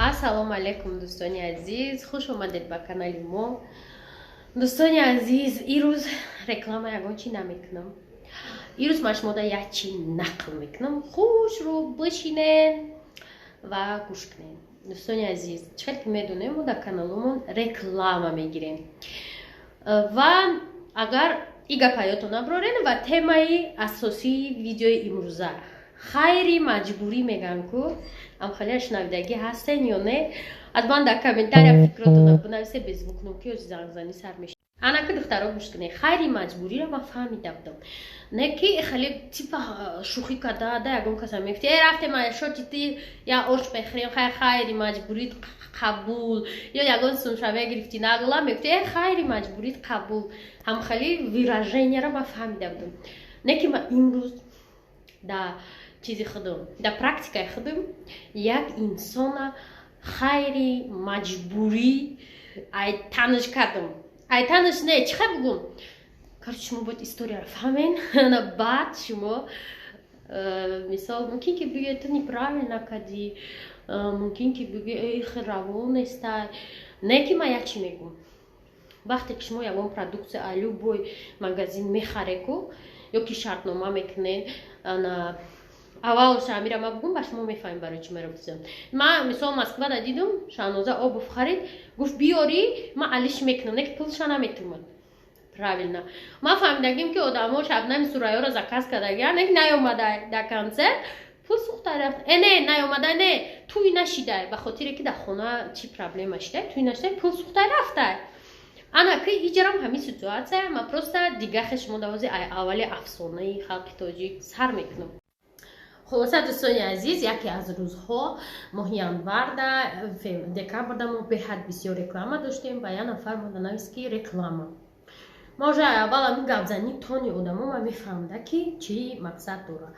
Ассалому алайкум, дӯстони азиз, хуш омадед ба канали мо. Дӯстони азиз, ирӯз реклама ягон чӣ намекунам. Ирӯз ман шумода як чӣ нақл мекунам. Хушрӯ бишинен ва гӯш кунен. Дӯстони азиз, чӣ хел ки медонем, мо дар каналумон реклама мегирем. Ва агар и гапа ёдтон набарорен, ва темаи асосии видеои имрӯза хайри маҷбурӣ мегӯянд ку, амхалия шунавидагӣ ҳастен ё не? Аз ман дар комментария фикротона бинависе. Без звук кунам, ки зангзанӣ сар мешавад. Анаки, духтаро, гӯш кунед. Хайри маҷбуриро ман фаҳмида будам, не ки хеле типа шӯхӣ карда да ягон каса мегуфти: «Э, рафтем шоти ти я ош мехӯрем, хай, хайри маҷбурит қабул», ё ягон сумшаве гирифти нагла, мегуфти: «Э, хайри маҷбурит қабул». Ҳамхели выраженияро ман фаҳмида будам, не ки ман имрӯз да чизи худум, дар практикаи худум як инсона хайри маҷбурӣ айтанаш кардам. Айтанаш не, чӣ хай бугум? Короче, шумо бояд историяро фаҳмен, баъд шумо мисол, мумкин ки бигӯед: «Ту неправильно кардӣ», мумкин ки бигӯед: «Эй, хел раво нестай». Не ки ман як чӣ мегӯм: вақте ки шумо ягон продукция а любой магазин мехареку ё ки шартнома мекунед, ана аввал шамира ма бугум, ба шумо мефаҳмем барои чӣ маро гуфтам. Ма мисол Москвада дидум, Шаҳноза обув харид, гуфт: «Биёрӣ, ма алиш мекунам», не ки пулша наметумад. Правильно, ма фаҳмидагим, ки одамо Шабнами Сурайёро заказ кардагия, не ки наёмада, дар концерт пул сӯхта рафт. Э, не, наёмада не, туй нашидай, ба хотире ки дар хона чӣ проблема шидай, туй нашидай, пул сӯхта рафтай. Ана ки иҷарам ҳамин ситуация. Ма просто дига хе шумо давози аввали афсонаи халқи тоҷик сар мекунам. Хулоса, дӯстони азиз, яке аз рӯзҳо, моҳи январда, декабрда, мо беҳад бисёр реклама доштем ва як нафар мода навист, ки реклама. Ма уже аввал ҳамин гапзанӣ тони одамо ма мефаҳмда, ки чӣ мақсад дора.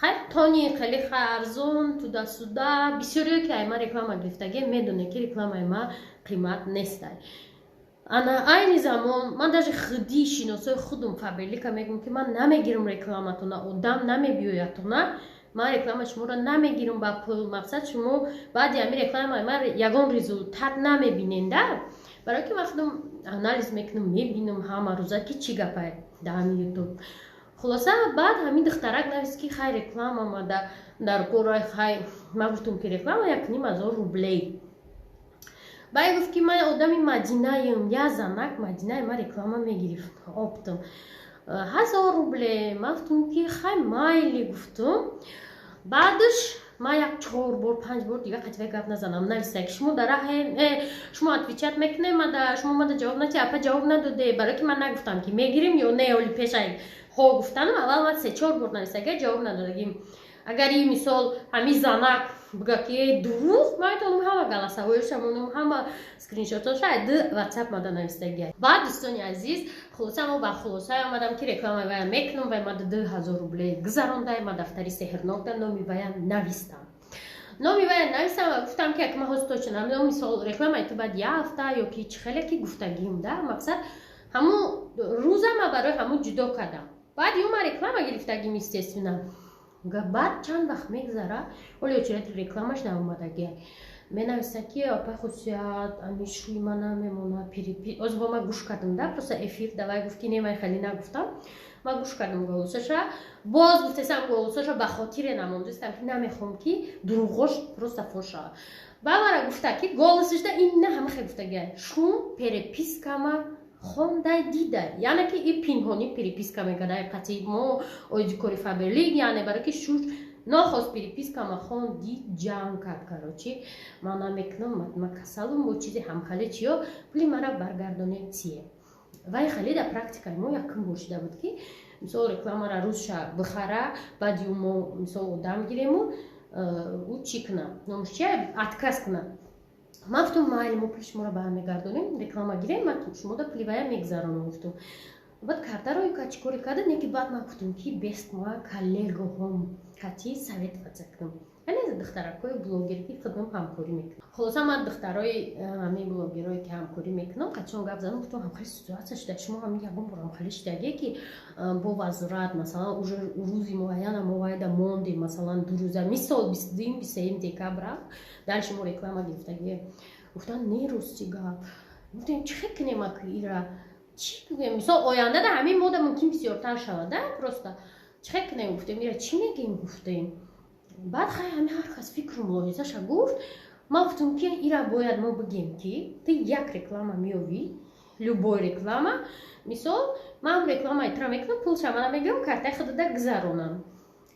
Хай, тони хеле арзон, туда-сюда. Бисёриё, ки ай ма реклама гирифтагӣ, медоне, ки рекламаи ма қимат нестай. Ана айни замон ман даже худӣ шиносои худум Фаберлика мегӯм, ки ман намегирам рекламатона, одам намебиёятона, ман реклама шуморо намегирам ба пул. Мақсад, шумо баъди ҳамин реклама ман ягон результат намебиненда, барое ки ман худам анализ мекунам, мебинам ҳама рӯза, ки чӣ гапае дар ҳамин Ютуб. Хулоса, баъд ҳамин духтарак навист, ки хай, реклама мада дар кора. Хай, ман гуфтум, ки реклама 1500 рублей. Баъд гуфт, ки ман одами Мадинаем, я занак Мадинаи, ман реклама мегирифт оптом 1000 рубле. Ман гуфтум, ки хай, майли, гуфтум. Баъдаш ман як чор бор, панҷ бор дига қативай гап назанам. Нависта, ки шумо дараҳе, шумо отвечать мекунем, мада шумо мада ҷавоб натӣ, апа, ҷавоб надоде, барое ки ман нагуфтам, ки мегирим ё не. Оли пешай хо гуфтанам, аввал ман се чор бор нависта, агар ҷавоб надодагим. Агар и мисол ҳамин занак буга, ки дурӯғ, ман метавонам ҳама голосовоиша монам, ҳама скриншотоша д Ватсап мада навистагия. Баъд, дӯстони азиз, хулоса, мо ба хулосае омадам, ки рекламаи вая мекунам. Вай мада 2000 рубле гузарондай. Ма дафтари сеҳрнокда номи вая навистам, номи вая навистам ва гуфтам, ки як ма ҳозир точно намедонам, мисол, рекламаи ту баъд як ҳафта ё ки чӣ хеле ки гуфтагим да. Мақсад, ҳамун рӯза ма барои ҳамун ҷудо кардам. Баъд ё ма реклама гирифтагим, естественно. Баъд чанд вақт мегузара, оли очереди рекламаш наомадагия. Менависа, ки апай Хусият, ами шӯи ма намемонад. Оз бо ма гӯш кардам да, просто эфир давай гуфт, ки не, ман хеле нагуфтам, ма гӯш кардам голосаша. Боз гуфтесам, голосаша ба хотире намондистам, ки намехоҳам, ки дурӯғош просто фош шавад. Ба мара гуфта, ки голосашда ин на ҳама хел гуфтагия: шум перепискама хондай, дидай, яъне ки и пинҳонӣ переписка мекарда қатъи мо оиди кори Фаберлик, яъне барое ки шуш нохост перепискама хон, дид, ҷанг кард. Короче, ман намекунам, ма касалум, бо чизи ҳамхале чиё, пули мара баргардонед тие. Вай хеле дар практикаи мо якум бор шида буд, ки мисол рекламара рӯзша бихара, баъди ӯ мо мисол одам гирему ӯ чӣ куна, номш чия, отказ куна. Ман гуфтум: «Майли, мо пули шуморо бармегардонем, реклама гирем, ман шумода пули вая мегузаронам», гуфтум. Баъд картаро ка чӣ коре карда, не ки баъд ман гуфтум, ки бест ма коллегаҳом кати советоваться кунам. Хеле духтаракҳои блогер, ки худам ҳамкорӣ мекунам. Хулоса, ман духтарои ҳамин блогерое, ки ҳамкорӣ мекунам, қачон гап задам, гуфтам: ҳамхели ситуация шуда, шумо ҳамин ягон бор ҳамхеле шудагие, ки бо возврат, масалан, уже рӯзи муайяна мо вайда мондем, масалан, 2 рӯза, мисол, 22-юм, 23 декабра дар шумо реклама гирифтагие. Гуфтан: не, рости гап. Гуфтем: чӣ хел кунем аки, ира чӣ гӯем? Мисол, оянда да ҳамин мода мумкин бисёртар шавад, да, просто чӣ хел кунем, гуфтем, ира чӣ мегӯем, гуфтем. Баъд хай, ҳами ҳар кас фикру мулоҳизаша гуфт. Ман гуфтам, ки ира бояд мо бигем, ки ту як реклама меёвӣ, любой реклама, мисол, ман рекламаи тура мекунам, пулша мана мегирам, картаи худада гузаронам.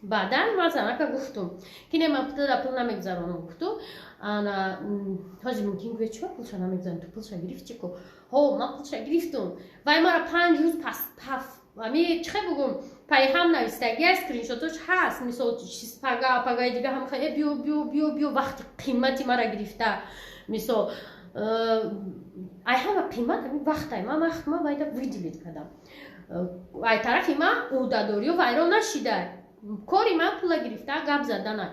Баъдан ман занака гуфтум, ки не, ман пулда пул намегузаронам, гуфту. Ана ҳозир мумкин гӯяд: чиба пулша намегузарон, ту пулша гирифти ку? Ҳо, ман пулша гирифтум. Вай мара 5 рӯз пас паф, ами чӣ хел бугум, пайҳам навистагия, скриншотош ҳаст. Мисол, пага, пагаи дига ҳам хе биё, биё, биё, биё, вақти қимати мара гирифта. Мисол, ай ҳама қимат ҳами вақтай, ман вақт ма вайда выделить кардам. Ай тарафи ман ӯҳдадориё вайрон нашида, кори ман пула гирифта, гап задана.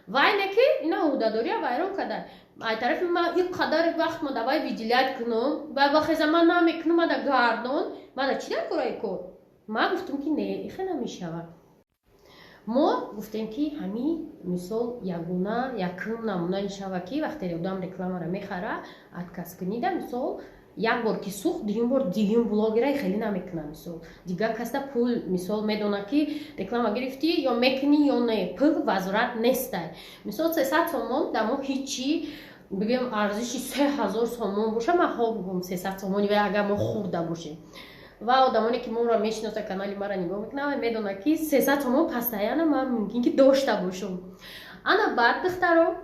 Вай не, ки ина ӯҳдадория вайрон карда. Ай тарафи ман ин қадар вақт ма давай выделять кунам, вай вахеза ман намекунам, мада гардон, мада чӣ дар кораи кор? Ман гуфтам, ки не, ихе намешавад. Мо гуфтем, ки ҳамин мисол ягона якум намуна шава, ки вақте одам рекламаро мехара, отказ кунида, мисол, як бор ки сӯхт, дуюм бор дуюм блогера хеле намекунам. Мисол, дигар каста пул, мисол, медона, ки реклама гирифтӣ, ё мекунӣ, ё не, пул возврат нестай. Мисол, 300 сомон дар мо ҳичи, бигем, арзиши 3000 сомон боша, ман хо бигум, 300 сомони вай агар мо хӯрда бошем. Ва одамоне, ки моро мешиноса, канали маро нигоҳ мекунанд, медонанд, ки 300 сомон пастаяна ман мумкин ки дошта бошам. Ана баъд, духтаро,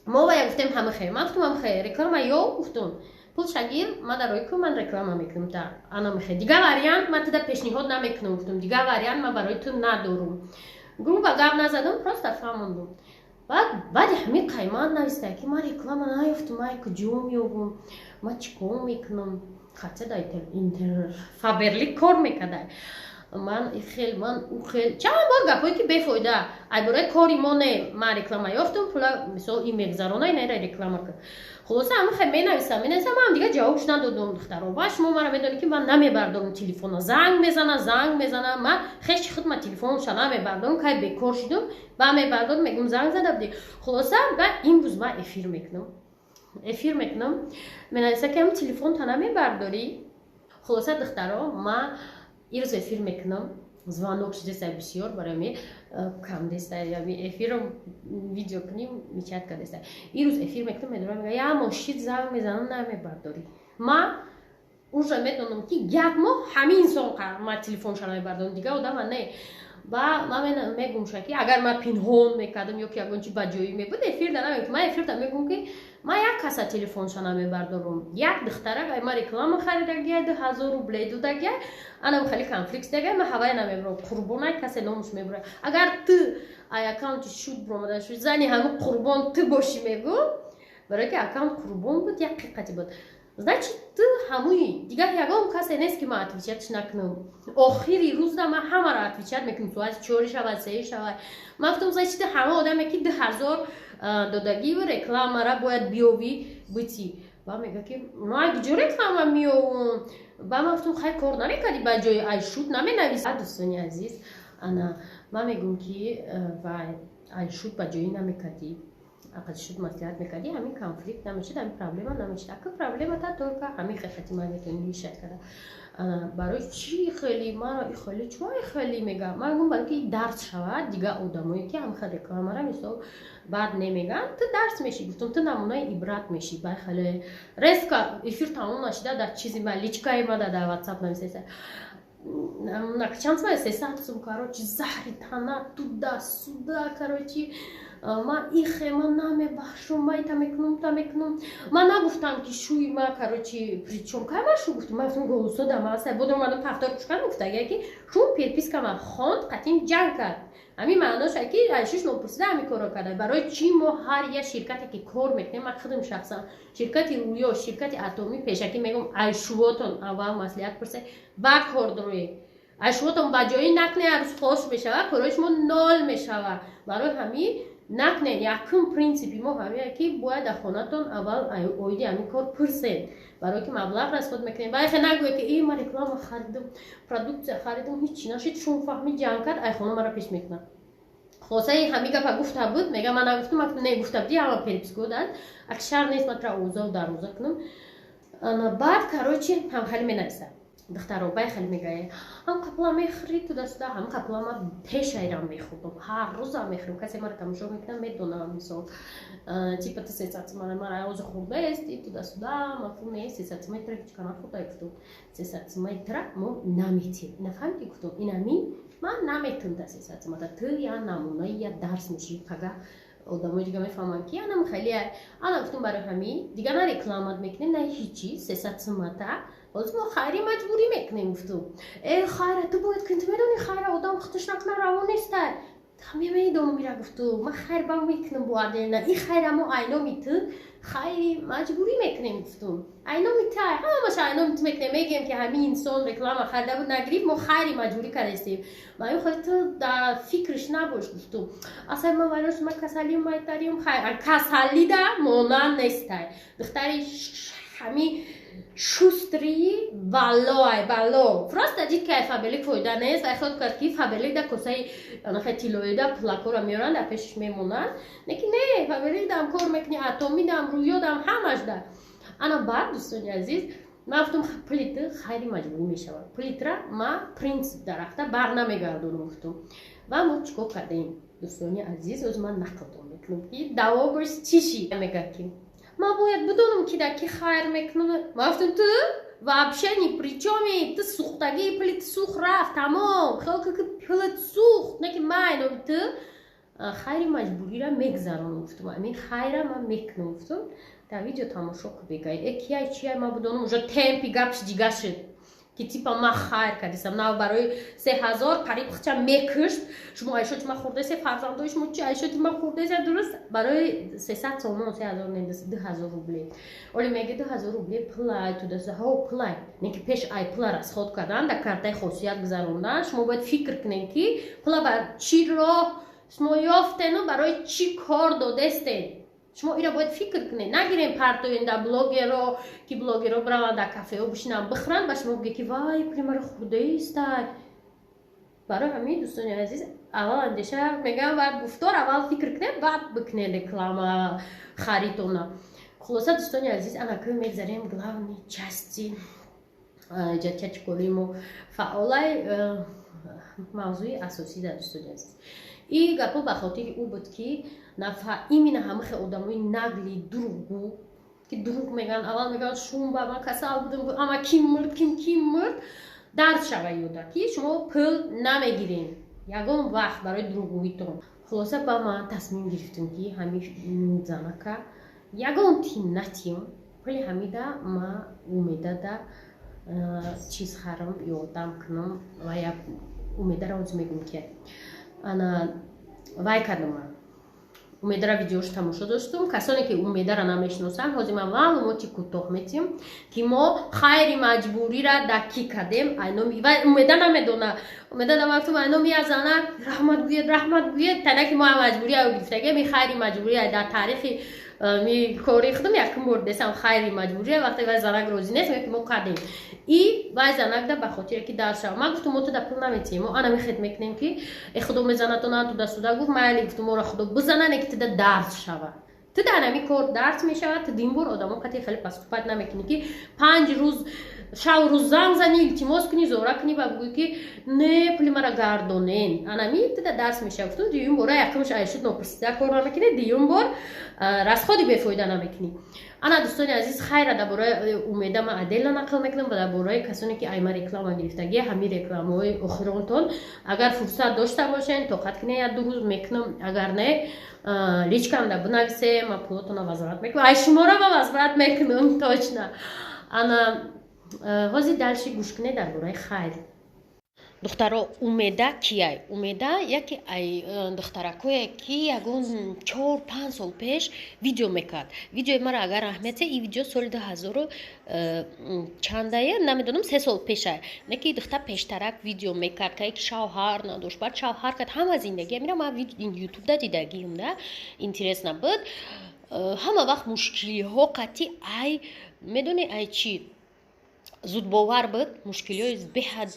мо вая гуфтем ҳамахе, ман гуфтам ҳамахе реклама ё гуфтум, пул шагир ма дарои ку, ман реклама мекунам та ана мехе, дигар вариант ман туда пешниҳод намекунам, гуфтум, дигар вариант ман барои ту надорум. Грубо гап назадам, просто фаҳмондум. Баъд баъди ҳамин қаймат нависта, ки ман реклама наёфтум, ман куҷо меёбум, ман чӣ кор мекунам? Хотя дар Интерфаберлик кор мекарда. Ман хел, ман у хел, чанд бор гапҳое, ки бефоида, ай бораи кори мо не. Ман реклама ёфтум, пула, мисол, ин мегзарона, ина реклама кар. Хулоса, ҳама хел менависам, менависам, ман дига ҷавобш надодум. Духтаро, ва шумо мара медонед, ки ман намебардорам телефона. Занг мезана, занг мезана, ман хеши худ ма телефонша намебардорам. Кай бекор шудум, ба мебардорам, мегум: занг зада будӣ. Хулоса, ба имрӯз ман эфир мекунам, эфир мекунам, менависа, ки ҳам телефонта намебардорӣ. Хулоса, духтаро, ман ирӯз эфир мекунам. Звонок шудеса бисёр, барои ми кам деста, ями эфиром видео куним, мичат кардеста. Ирӯз эфир мекунам, медорам, мега: я мошид занг мезанам, намебардорӣ. Ма уже медонам, ки як моҳ ҳамин инсон ма телефонша намебардорам, дигар одама не. Ба ман мегумша, ки агар ман пинҳон мекардам ё ки ягон чи ба ҷоӣ мебуд, эфир да намегуфтам. Ман эфир да мегум, ки ман як каса телефонша намебардорум, як духтарак ай ма реклама харидагия, 2000 рублей додагия, анам хеле конфликт дагия, ман ҳавая намебарам. Қурбонай касе номуш мебурад, агар ту ай аккаунти шуд буромада шуд, зани ҳамин Қурбон ту бошӣ, мегӯ, барое ки аккаунт Қурбон буд, як ҳақиқате буд, значит, ту ҳамуи, дигар ягон касе нест, ки ман отвечать накунам. Охири рӯзда ман ҳамаро отвечать мекунам, соати чори шавад, сеи шавад. Ман гуфтам: значит, ту ҳама одаме, ки 2000 додагиву рекламара бояд биёвӣ, битӣ. Ба мега, ки ман куҷо реклама меёвум? Ба ман гуфтам: хай, кор намекардӣ, ба ҷои айшуд наменавис. Дӯстони азиз, ана ман мегӯм, ки вай айшуд ба ҷоӣ намекардӣ, ақалшуд маслиҳат мекардӣ, ҳамин конфликт намешид, ҳамин проблема намешид. Ака, проблемата только ҳамин хехати ман метавонӣ решать карда. Барои чӣ хеле маро и хеле чой хеле мега? Ман мегӯм, барои ки дарс шавад дигар одамое, ки ҳам хел рекламара, мисол, баъд немеган, ту дарс мешӣ, гуфтам, ту намунаи ибрат мешӣ. Бай хеле резко эфир тамом нашида, дар чизи ма, личкаи ма, дар ватсап нависеса: чанд сма, 300 сум, короче, заҳри тана, туда сюда, короче, ман ихе, ман намебахшум, ман ита мекунам, та мекунам. Ман нагуфтам, ки шӯи ма, короче, причём кай ман шу гуфтам? Ман гуфтам, голосо да ма сай бодор мардум пафтор кушкан, гуфтага, ки шу переписка ма хонд, қатъин ҷанг кард. Ҳамин маъноша, ки шуш нопурсида ҳамин корро карда. Барои чӣ мо ҳар як ширкате, ки кор мекунем, ман худам шахсан ширкати Рӯё, ширкати Атомӣ, пешакӣ мегӯм: айшувотон аввал маслиҳат пурсед, баъд кор дороед. Айшувотон ба ҷоӣ накунед, ҳаррӯз фош мешавад, корҳои шумо нол мешавад. Барои ҳамин Накунед. Якум принципи мо ҳамия, ки бояд дар хонатон аввал оиди ҳамин кор пурсед, барое ки маблағ расход мекунед. Баъд хе нагӯед, ки э, ман реклама харидам, продукция харидам, ҳичи нашид. Шум фаҳми, ҷанг кард, ай хона мара пеш мекунад. Хулосаи ҳамин гапа гуфта буд, мега, ман нагуфтам. Не, гуфта буди, ҳама переписка дад, акшар нест, ман тра овозаву дарвоза кунам. Баъд, короче, ҳам хеле менависад, духтаро, бай хеле мегӯяд, ҳам қапла мехӯрӣ туда-сюда. Ҳам қапла ма пешайрам мехӯрдам, ҳар рӯзам мехӯрам. Касе мара тамошо мекунам, медонам. Мисол, типа ту 300 сомана мара ози хӯрдаести туда-сюда. Мафҳум нест, 300 сомаи тра ҳеҷ ка нахӯрда. Гуфтум, 300 сомаи тра мо наметем, нафаҳмидӣ? Гуфтум, инами ман наметум да 300 сомата. Ту я намунаи, я дарс мешӣ, пага одамои дига мефаҳманд, ки анам хеле ана. Гуфтум, барои ҳамин дига на рекламат мекунем, на ҳичи. 300 сомата ҳозир мо хайри маҷбурӣ мекунем. Гуфтум, э, хайра ту бояд кунӣ, ту медонӣ, хайра одам худаш накунад, раво нестай. Ҳаме медонам ира. Гуфтум, ман хайр ба мекунам бо аделна, ин хайра мо айноми ту хайри маҷбурӣ мекунем. Гуфтум, айноми ту, ҳамаша айноми ту мекунем. Мегӯем, ки ҳамин инсон реклама харида буд, нагирифт, мо хайри маҷбурӣ кардастем. Ва ин хоҳи ту дар фикриш набош. Гуфтум, асай ман вайрос, ман касалиам, майтарим, касалида монанд нестай. Духтари ҳами шустрый балоай бало, просто дид, ки ай Фаберлик фоида нест. Ай худ кард, ки Фаберлик да косаи анаха тиллоида пулакора меоранд, дар пешиш мемонанд. Неки не, Фаберлик дам кор мекунӣ, Атомидам, Рӯёдам, ҳамаш да. Ана баъд, дӯстони азиз, ман гуфтум, пули ту хайри маҷбурӣ мешавад, пули тура ма принцип дар рафта бар намегардонам. Гуфтум, ва мо чӣ кор кардем, дӯстони азиз? Оз ман нақлтон мекунам, ки давомаш чӣ шид. Мегӯяд, ки ман бояд бидонам, ки дар ки хайр мекунам. Ман гуфтам, ту вообще ни при чёми, ту сӯхтагӣ, пули ту сӯхт, рафт, тамом. Хел ки пулат сӯхт, не ки ман ту хайри маҷбуриро мегзаронам. Гуфтум, амин хайра ман мекунам. Гуфтум, дар видео тамошо ку, бегай, э, кияй, чияй, ман бидонам. Уже темпи гапш дига шуд, ки типа ман хайр кардисам, нав барои 3000 қариб хча мекушт. Шумо айшоти ма хӯрдасе, фарзандои шумо чи айшоти ма хӯрдасе? Дуруст, барои 300 сомон, 3000 не, 2000 рубле. Оли меги, 2000 рубле пулай тудаса, ҳо, пулай. Не ки пеш ай пула расход кардан, дар картаи хосият гузарондан, шумо бояд фикр кунед, ки пула ба чӣ роҳ шумо ёфтену барои чӣ кор додестед. Шумо ира бояд фикр кунед. Нагирем, партоен дар блогеро, ки блогеро бираванд, дар кафео бишинанд, бихӯранд, ба шумо бигӯяд, ки вай, пули маро хӯрдаистай. Барои ҳамин, дӯстони азиз, аввал андеша мегӯям, баъд гуфтор. Аввал фикр кунед, баъд бикунед реклама харидона. Хулоса, дӯстони азиз, анака мегзарем главный части ҷачачкории мо, фаъолай мавзӯи асосӣ дар. Дӯстони азиз, ин гапҳо ба хотири ӯ буд, ки именно ҳамахе одамои наглый, дурӯғгӯ, ки дурӯғ мегӯянд. Аввал мегӯянд, шумба ман касал будам, ама ким мурд, ким ким мурд, дард шава ёда, ки шумо пул намегирем ягон вақт барои дурӯғгӯитон. Хулоса, ба ман тасмим гирифтем, ки ҳамин занака ягон тин натиём. Пули ҳамида ма Умедада чиз харам, ёрдам кунам. Ва як Умедаро ҳозир мегӯм, ки ана вай кардам. Ман Умедара видеош тамошо доштум. Касоне ки Умедара намешиносанд, ҳозир ман маълумоти кӯтоҳ метиҳам, ки мо хайри маҷбурира дар кӣ кардем. Айноми ва Умеда намедона. Умеда дамафтум, айноми я зана раҳмат гӯед, раҳмат гӯед, танаки мо маҷбурӣ гирифтагем. И хайри маҷбурӣ дар таърихи ми кори худам якум бор десам хайри маҷбурия. Вақте вай занак розӣ нест, ки мо кардем и вай занакда ба хотире ки дар шава. Ман гуфтум, мо туда пул наметиҳем, мо ана мехед мекунем, ки э, худо мезанатона туда-сюда. Гуфт, майли. Гуфтум, моро худо бизана, не ки туда дарс шава, ту дар ҳами кор дарс мешавад. Ту дин бор одамо қати хеле поступать намекунӣ, ки 5 рӯз шав рӯз занг зани, илтимос кунӣ, зора кунӣ ва бигӯӣ, ки не, пули мара гардонен. Анами туда дарс мешавад. Гуфтум, дуюм бора якумш айшуд нопурсида кор намекунӣ, дуюм бор расходи бефоида намекунӣ. Ана, дӯстони азиз, хайра, дар бораи Умеда ман отдельно нақл мекунам ва дар бораи касоне ки айма реклама гирифтагӣ, ҳамин рекламаҳои охиронтон, агар фурсат дошта бошен, тоқат кунед, як ду рӯз мекунам. Агар не, личкамда бинависе, ман пулотона возврат мекунам, ай шуморо ма возврат мекунам точно. Ана, ҳозир дальше гӯш кунед дар бораи хайр. Духтаро, Умеда кияй? Умеда яке ай духтаракое, ки ягон 4-5 сол пеш видео мекард. Видеои мара агар аҳамияте, и видео соли 2000 чандае, намедонам, 3 сол пешай. Не ки духтар пештарак видео мекард, кае ки шавҳар надошт, баъд шавҳар кард. Ҳама зиндагия мира ман ютубда дидагиам да, интересно буд. Ҳама вақт мушкилиҳо қатъи ай, медони, ай чӣ зудбовар буд, мушкилиҳои беҳад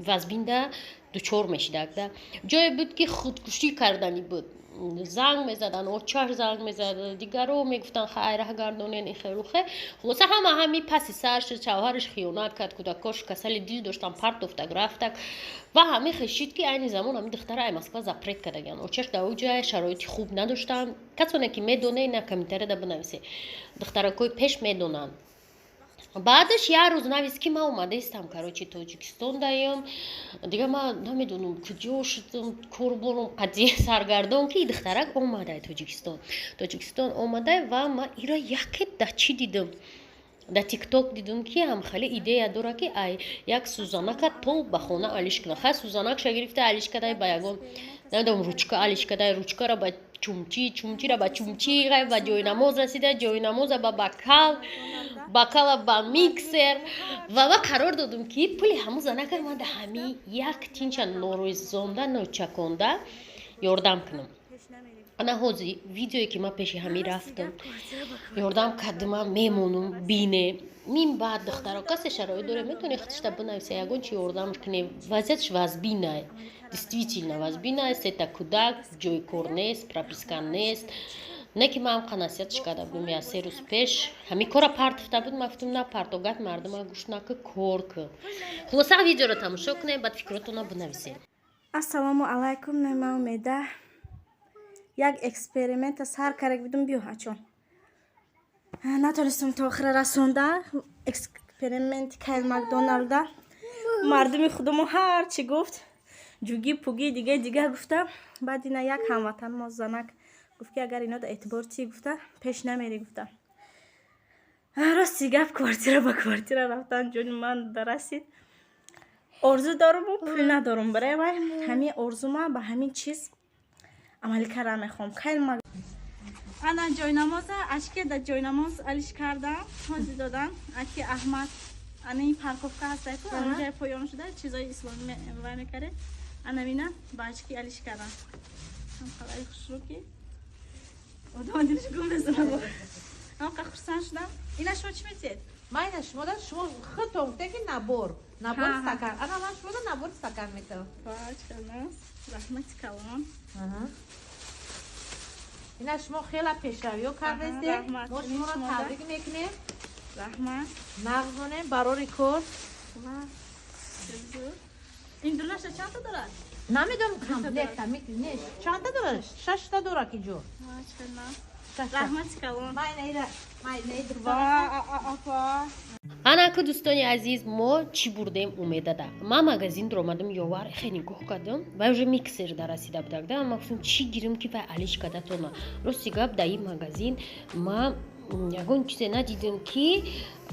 вазбинда дучор мешидак да. Ҷое буд, ки худкушӣ карданӣ буд. Занг мезадан, очаш занг мезад, дигаро мегуфтанд: «Хайраҳ гардонен, ихерухе». Хулоса, ҳама ҳами паси сар шуд. Шавҳараш хиёнат кард, кӯдакош касали дил доштан, партофтак, рафтак ва ҳами хешид, ки айни замон ҳами духтара ай Москва запрет кардагиан. Очаш дар оҷа шароити хуб надоштанд. Касоне ки медоне, на комментарияда бинависе, духтаракҳои пеш медонанд. Баъдаш як рӯз навист, ки ман омадаистам, короче, Тоҷикистон даём, дига ман намедонам куҷо шудам, корборум қадия саргардон, ки духтарак омадай Тоҷикистон. Тоҷикистон омадай ва ман ира яке да чӣ дидам, дар Тикток дидам, ки ҳамхеле идея дора, ки ай як сӯзанака то ба хона алиш кунад. Хай, сӯзанакша гирифта, алиш кадай, ба ягон, намедонам, ручка алиш кадай, ручкара ба чумчи, чумчира ба чумчи, ғай ба ҷойнамоз расида, ҷойнамоза ба бокал, бокала ба миксер. Ва ма қарор додум, ки пули ҳамун занака ман да ҳами як тинча норӯзонда, ночаконда ёрдам кунам. Ана ҳозир видеое, ки ман пеши ҳамин рафтам, ёрдам кардима, мемонум, бине. Мин баъд, духтаро, касе шароит доре, метавоне худшта бинависа, ягон чи ёрдам куне. Вазъиятш вазбинай, действительно вазбинай: сета кӯдак, ҷои кор нест, прописка нест. Не ки ман ҳамқа насиҳатш карда будам, я 3 рӯз пеш ҳамин кора партофта буд. Ман гуфтам: «На парто, гапи мардума гӯш наку, кор кун». Хулоса, видеоро тамошо кунем, баъд фикротонро бинависем. Ассалому алайкум, нама Умеда. Як эксперимента сар карда будум, биё, ачон, натонистам то охира расонда. Эксперименти Кайл Макдоналда мардуми худамо ҳар чӣ гуфт, ҷугӣ пугӣ, дига дига гуфта. Баъд ина як ҳамватан мо занак гуфт, ки агар ино да эътибор чӣ гуфта, пеш намери гуфта. Рости гап, квартира ба квартира рафтан ҷони ман дарасид. Орзу доруму пул надорум. Барои вай ҳамин орзума ба ҳамин чиз амалӣ кардан мехоҳам. Кайл ана ҷойнамоза ашке да ҷойнамоз алиш кардам, ҳозир додан аки Аҳмад. Ана ин парковка ҳастайку, ҷои поён шуда, чизои исломӣ вай мекард. Анамина ба очки алиш кардам. Ҳамқалаи хушрӯ, ки одам дилиш гум мезанад, ҳамқа хурсанд шудам. Ина шумо чӣ метиҳед? Ман ина шумо да, шумо худтон гуфте, ки набор стакан. Ана ман шумо да набор стакан метавам. Раҳмати калон. Ина шумо хела пешравиё кардестед, мо шуморо табрик мекунем. Раҳмат. Нағз монем, барори кор. Ин дунаша чандта дорад? Намедонам, комплект не, чандта дорад, шашта дорад ки ҷо. Раҳмати калон. Анаку, дӯстони азиз, мо чӣ бурдем Умедада? Ман магазин дуромадам, ёвар хе нигоҳ кардам, вай уже миксер дарасида будак да. Ман гуфтам, чӣ гирим, ки вай алиш кардатона. Рости гап, дар ин магазин ман ягон чизе надидам, ки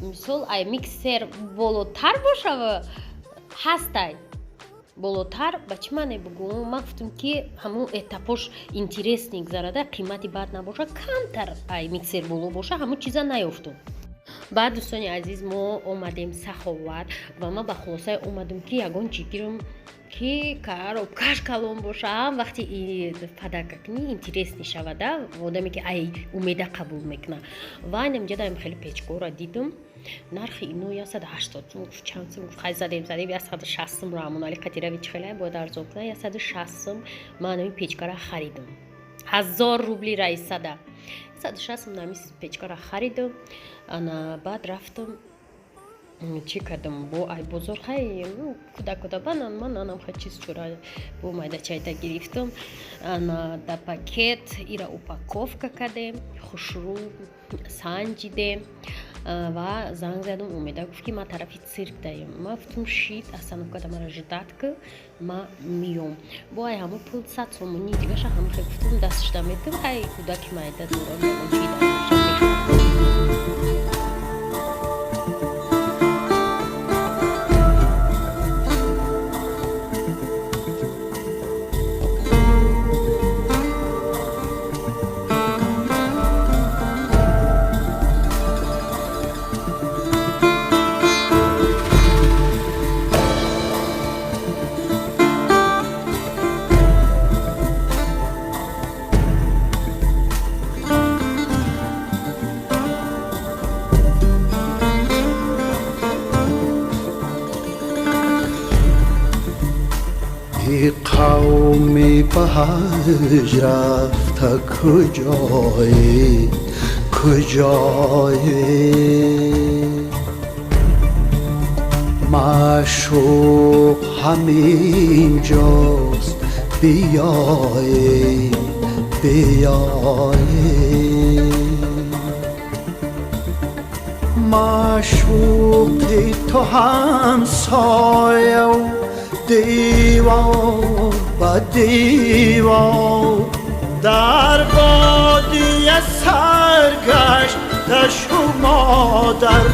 мисол ай миксер болотар бошава. Ҳастай болотар, ба чӣ маъне бугӯм? Ман гуфтам, ки ҳамун этапош интересный гузарада, қимати бад набоша, камтар ай миксер боло боша, ҳамун чиза наёфтум. Баъд, дӯстони азиз, мо омадем Саховат ва ман ба хулосае омадам, ки ягон чӣ гирам, ки коробкаш калон боша, ҳам вақти подарка кунӣ интересный шавада, одаме ки ай Умеда қабул мекунад. Ва инамҷа даем хеле печкора дидам, нархи ино 180 сум. Чанд сум? Хай, задем, задем, 160 сум. Раҳмонали Қатирави чӣ хеле бояд арзон кунад. 160 сум ман ҳамин печкара харидам, 1000 рубли раисада, 160 сум ҳамин печкара харидам. Ана баъд рафтам, чӣ кардам, бо ай бозор, хай, кӯдак кӯда банан, ман нанам, хай, чиз чура бо майда чайда гирифтам. Ана да пакет ира упаковка кардем, хушрӯ санҷидем ва занг задам. Умеда гуфт, ки ман тарафи цирк даем. Ман гуфтам: «Шит, остановкада мара ждать ки, ман миём». Бо ай ҳамон пул 100 сомонӣ дигаша ҳама хе гуфтам, дастшда метам. Хай, кӯдаки майда дорам, ягон чи дар мехӯрам. Қавми ба ҳаҷ рафта куҷоӣ, куҷоӣ? Маъшуқ ҳамин ҷост, биёед, биёед. Маъшуқи ту ҳамсояу девор ба девор, дар бодия саргашта шумо дар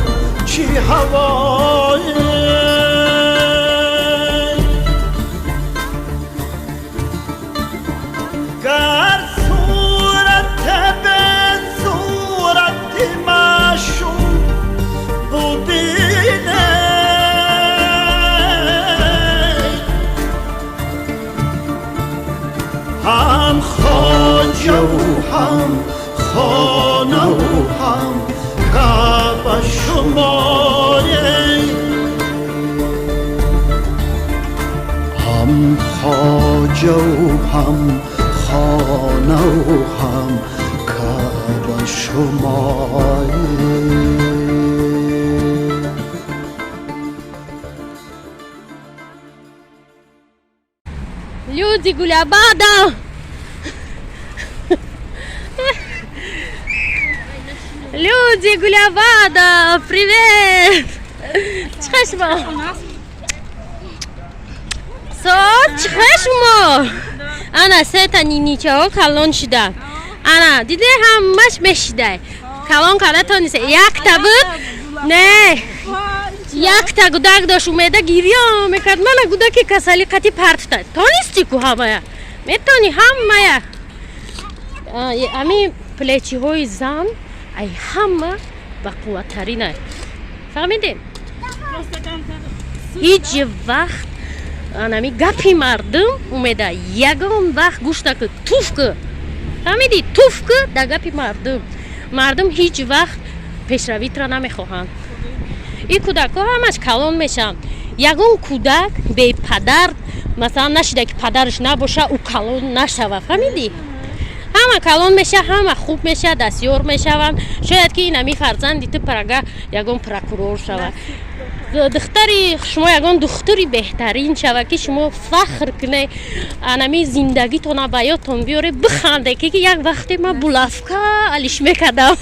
чӣ ҳавое? Гар сурат бе сурати маъшуқ бубинед, ҳам хоҷаву ҳам хонаву ҳам Каъба шумоед, ҳам хоҷаву ҳам хонаву ҳам Каъба шумоед. Люди Гулябада! Люди Гулябада! Привет! Чӣ шумо? Со, чӣ шумо? Ана сета ниничаҳо калон шуда. Ана, диде, ҳамаш мешидай. Калон карда тонисе. Якта буд? Не. Якта гудак дошт, умеда гирё мекард. Мана гудаки касали қати партта. Тонисти ку ҳамая? Метони ҳамая. Ами плечиҳои зан ай ҳама бақувваттаринай. Фаҳмидем? Ҳеҷ вақт анами гапи мардум, умеда, ягон вақт гӯш накун, туф ку. Фаҳмидӣ? Туф ку дар гапи мардум. Мардум ҳеҷ вақт пешравитро намехоҳанд. Ин кӯдакҳо ҳамаш калон мешаванд. Ягон кӯдак бепадар, масалан, нашида ки падараш набоша, ӯ калон нашава. Фаҳмидӣ? Ҳама калон меша, ҳама хуб меша, дастёр мешаванд. Шояд ки ин ами фарзанди ту прага ягон прокурор шавад, духтари шумо ягон духтури беҳтарин шавад, ки шумо фахр куне, анами зиндагитона ба ёдтон биёре, биханде ки як вақте ман булавка алиш мекардам.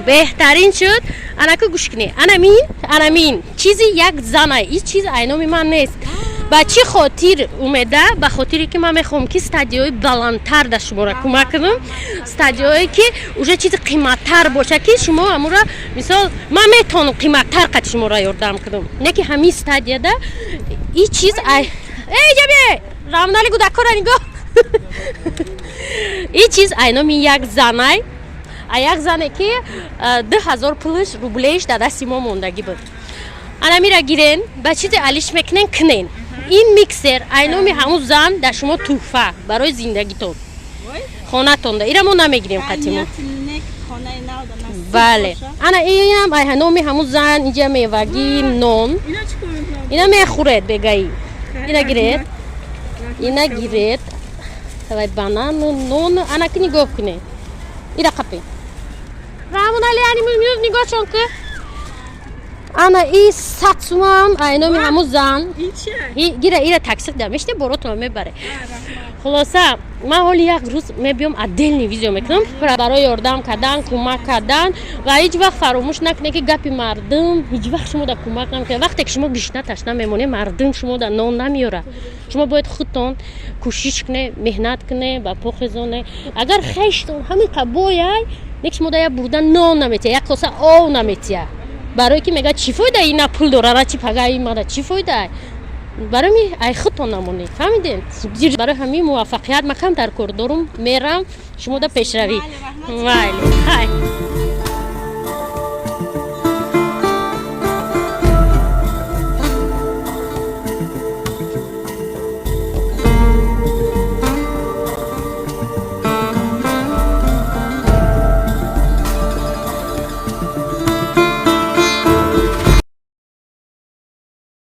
Беҳтарин шуд. Анаку, гӯш кунед, анамин, анамин чизи як зана, ин чиз айноми ман нест. Ба чӣ хотир, умеда? Ба хотире ки ман мехоҳам, ки стадияҳои баландтар дар шуморо кӯмак кунам, стадияҳое ки уже чизи қиматтар боша, ки шумо амура, мисол, ман метавонам қиматтар қати шуморо ёрдам кунам, не ки ҳамин стадияда ин чиз. Ай, эй, ҷабе рамдали гудакора нигоҳ. Ин чиз айноми як занай, а як зане ки 2000 пулш, рублеш дар дасти мо мондагӣ буд. Анамира гирен, ба чизе алиш мекунен, кунен. Ин миксер айноми ҳамун зан дар шумо туҳфа барои зиндагитон, хонатонда. Ира мо намегирем қатимо. Бале, ана инам айноми ҳамун зан. Инҷа мевагӣ, нон, ина мехӯред бегаи. Ина гиред, ина гиред, вай банану нон. Ана ки нигоҳ кунед, ира қапе Раҳмонали, ани нигоҳшон ку. Ана и 100 суман айноми ҳамун зан. Гира, ира таксиқ да меште, боротона мебаре. Хулоса, ман ҳоли як рӯз мебиём, отдельный видео мекунам барои ёрдам кардан, кӯмак кардан. Ва ҳеҷ вақт фаромӯш накунед, ки гапи мардум ҳеҷ вақт шумо да кӯмак намекунад. Вақте ки шумо гишна ташна мемонед, мардум шумо да нон намеёрад. Шумо бояд худтон кӯшиш кунед, меҳнат кунед, ба по хезонед. Агар хештон ҳамин қабояй нек, шумо да як бурда нон наметиҳад, як коса ов наметиҳад, барое ки мегӯяд: «Чӣ фоида, ина пул дорара, чи пага имада, чӣ фоида?» Барои ми ай худтон намонед, фаҳмидем? Барои ҳамин муваффақият. Ман камтар кор дорум, мерам. Шумо да пешравӣ. Майли, хай.